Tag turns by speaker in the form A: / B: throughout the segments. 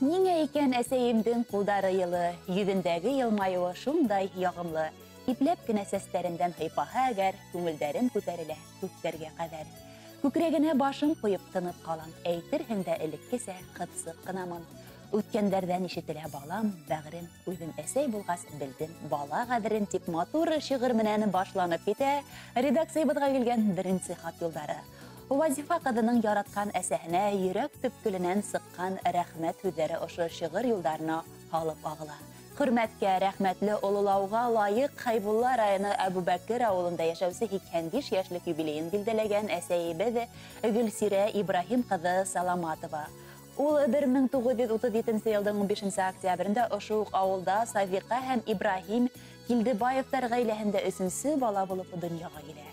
A: Ниңә икән әсәйемдең ҡулдары йылы, йөҙөндәге йылмайыуы шундай яғымлы. Ипләп кенә сәстәрендән һыйпаһа әгәр, күңелдәрем күтәрелә күктәргә ҡәҙәр. Күкрәгенә башым ҡуйып тынып ҡалам, әйтерһең дә элеккесә ҡыҙсыҡ ҡынамын. Үткәндәрҙән ишетелә балам, бәғерем, үҙем әсәй булғас белдем бала ҡәҙерен тип матур шиғыр менән башланып китә редакциябыҙға килгән беренсе хат юлдары. Вазифа ҡыҙының яратҡан әсәһенә йөрәк төпкөлөнән сыҡҡан рәхмәт һүҙҙәре ошо шиғыр юлдарына һалып ағыла. Хөрмәткә, рәхмәтле ололауға лайыҡ Хәйбулла районы Әбүбәкер ауылында йәшәүсе 85 йәшлек юбилейын билдәләгән әсәйебеҙ Гөлсирә Ибраһим ҡыҙы Саламатова. Ул 1937 йылдың 15 октябрендә ошо уҡ ауылда Саҙиҡа һәм Ибраһим Килдебаевтар ғаиләһендә өсөнсө бала булып донъяға килә.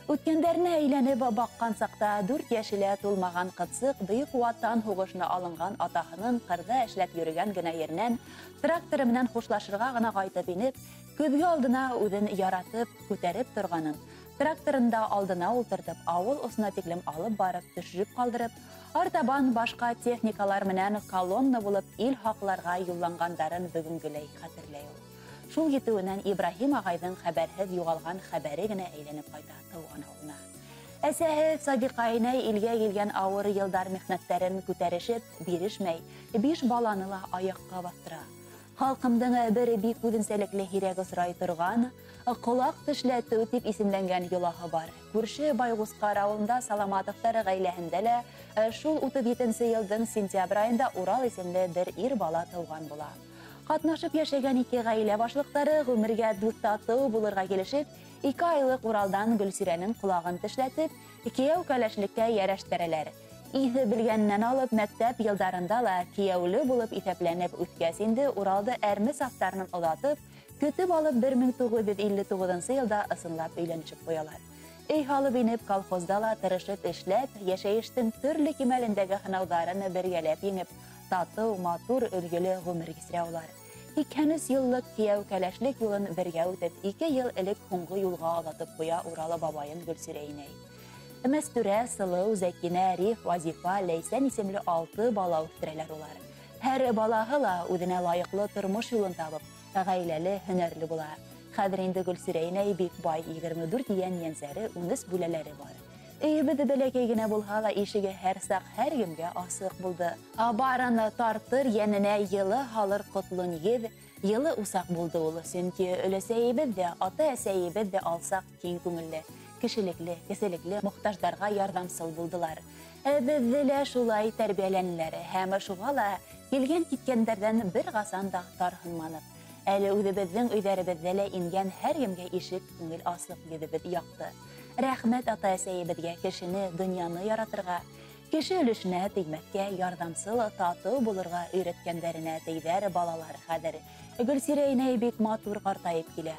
A: Үткәндәренә әйләнеп баҡҡан саҡта 4 йәше лә тулмаған ҡыҙсыҡ Бөйөк Ватан һуғышына алынған атаһының ҡырҙа эшләп йөрөгән генә еренән тракторы менән хушлашырға ғына ҡайтып инеп, көҙгө алдына үҙен яратып, күтәреп торғанын, тракторында алдына ултыртып, ауыл осона тиклем алып барып, төшөрөп ҡалдырып, артабан башҡа техникалар менән колонна булып ил һаҡларға юлланғандарын бөгөнгөләй хәтерләй ул. Шул етеүенән Ибраһим ағайҙың хәбәрһеҙ юғалған хәбәре генә әйләнеп ҡайта тыуған ауылына. Әсәһе Садиҡа инәй илгә килгән ауыр йылдар михнәттәрен күтәрешеп, бирешмәй, 5 баланы ла аяҡҡа баҫтыра. Халҡымдың бер бик үҙенсәлекле һирәк осрай торған ҡолаҡ тешләтеү тип исемләнгән йолаһы бар. Күрше Байғусҡар ауылында Саламатовтар ғаиләһендә лә шул 37 йылдың сентябрь айында Урал исемле бер ир бала тыуған була. Ҡатнашып йәшәгән ике ғаилә башлыҡтары ғүмергә дуҫ-татыу булырға килешеп, 2 айлыҡ Уралдан Гөлсирәнең ҡолағын тешләтеп, кейәү кәләшлеккә йәрәштерәләр. Иҫе белгәненән алып мәктәп йылдарында ла кейәүле булып иҫәпләнеп үҫкәс инде Уралды әрме сафтарынан оҙатып, көтөп алып 1959 йылда ысынлап өйләнешеп ҡуялар. Өй һалып инеп колхозда ла тырышып эшләп, йәшәйештең төрлө кимәлендәге һынауҙарын бергәләп еңеп, татыу, матур, өлгөлө ғүмер кисерә улар. 83 йыллыҡ кейәү кәләшлек юлын бергә үтеп, 2 йыл элек һуңғы юлға оҙатып ҡуя Уралы бабайын Гөлсирә инәй. Мәстүрә, Сылыу, Зәкинә, Риф, Вазифа, Ләйсән исемле 6 бала үҫтерәләр улар. Һәр балаһы ла үҙенә лайыҡлы тормош юлын табып, ғаиләле, һөнәрле була. Хәҙер инде Гөлсирә инәй бик бай, 24 йән йәнсәре, 13 бүләләре бар. Өйөбөҙ бәләкәй генә булһа ла ишеге һәр саҡ һәр кемгә асыҡ булды. Барын тартыр, йәненә йылы һалыр ҡотло нигеҙ, йылы усаҡ булды ул. Сөнки өләсәйебеҙ ҙә, ата-әсәйебеҙ ҙә алсаҡ киң күңелле, кешелекле, кеселекле, мохтаждарға ярҙамсыл булдылар. Беҙҙе лә шулай тәрбиәләнеләр һәм шуға ла килгән киткәндәрҙән бер ҡасан да тарһынманыҡ. Әле үҙебеҙҙең өйҙәребеҙҙә лә ингән һәр кемгә ишек күңел асыҡ, йөҙөбөҙ яҡты. Рәхмәт ата-әсәйебеҙгә кешене, донъяны яратырға, кеше өлөшөнә теймәҫкә, ярҙамсыл, татыу булырға өйрәткәндәренә тейҙәр балалар хәҙер. Гөлсирә инәй бик матур ҡартайып килә.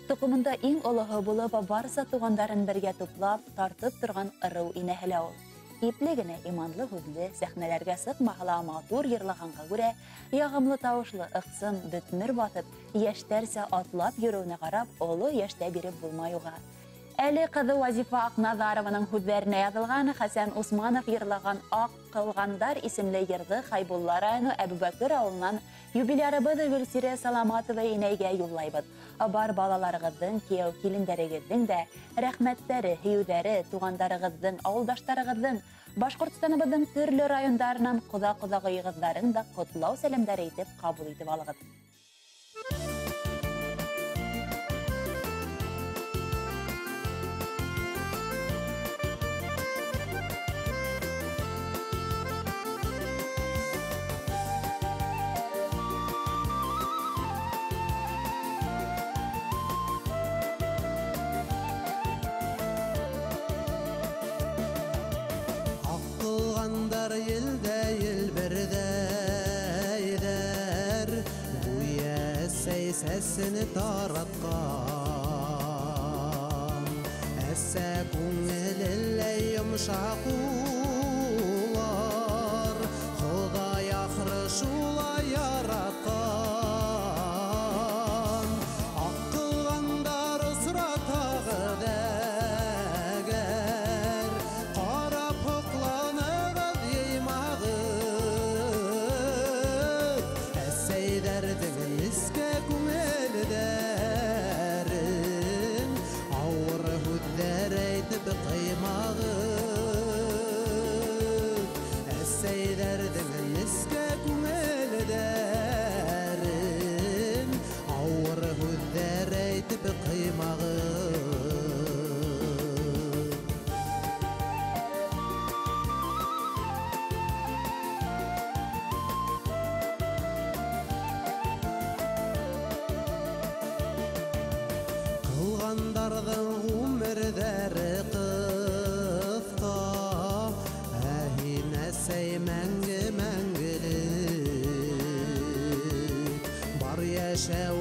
A: Тоҡомонда иң олоһо булып, барса туғандарын бергә туплап, тартып торған ырыу инәһе лә ул. Ипле генә иманлы һүҙле, сәхнәләргә сыҡмаһа ла матур йырлағанға күрә, яғымлы тауышлы, ыҡсым, бөтмөр баҫып, йәштәрсә атлап йөрөүенә ҡарап, оло йәштә биреп булмай уға. Әле ҡыҙы Вазифа Аҡнаҙарованың һүҙҙәренә яҙылған Хәсән Усманов йырлаған Аҡ ҡылғандар исемле йырҙы Хәйбулла районы Әбүбәкер ауылынан юбилярыбыҙ Гөлсирә Саламатова инәйгә юллайбыҙ. Бар балаларығыҙҙың, кейәү килендәрегеҙҙең дә рәхмәттәре, һөйөүҙәре, туғандарығыҙҙың, ауылдаштарығыҙҙың, Башҡортостаныбыҙҙың төрлө райондарынан ҡоҙа-ҡоҙағыйығыҙҙарың да ҡотлау сәләмдәре итеп ҡабул итеп алығыҙ.
B: Сәсен таратҡан, әсә күңеле йомшаҡ улар, Хоҙай ахыры шулай яратҡан. Аҡ ҡылғандар осратағыҙ әгәр, ҡарап һоҡланығыҙ, йыймағыҙ. Кешеләрҙең нескә күңелдәрен ауыр һүҙҙәр әйтеп ҡыймағыҙ. Ҡылғандарҙың ғүмерҙәре ҡыҫҡа, ә һин, әсәй, мәңге мәңгелек. Бар йәшәү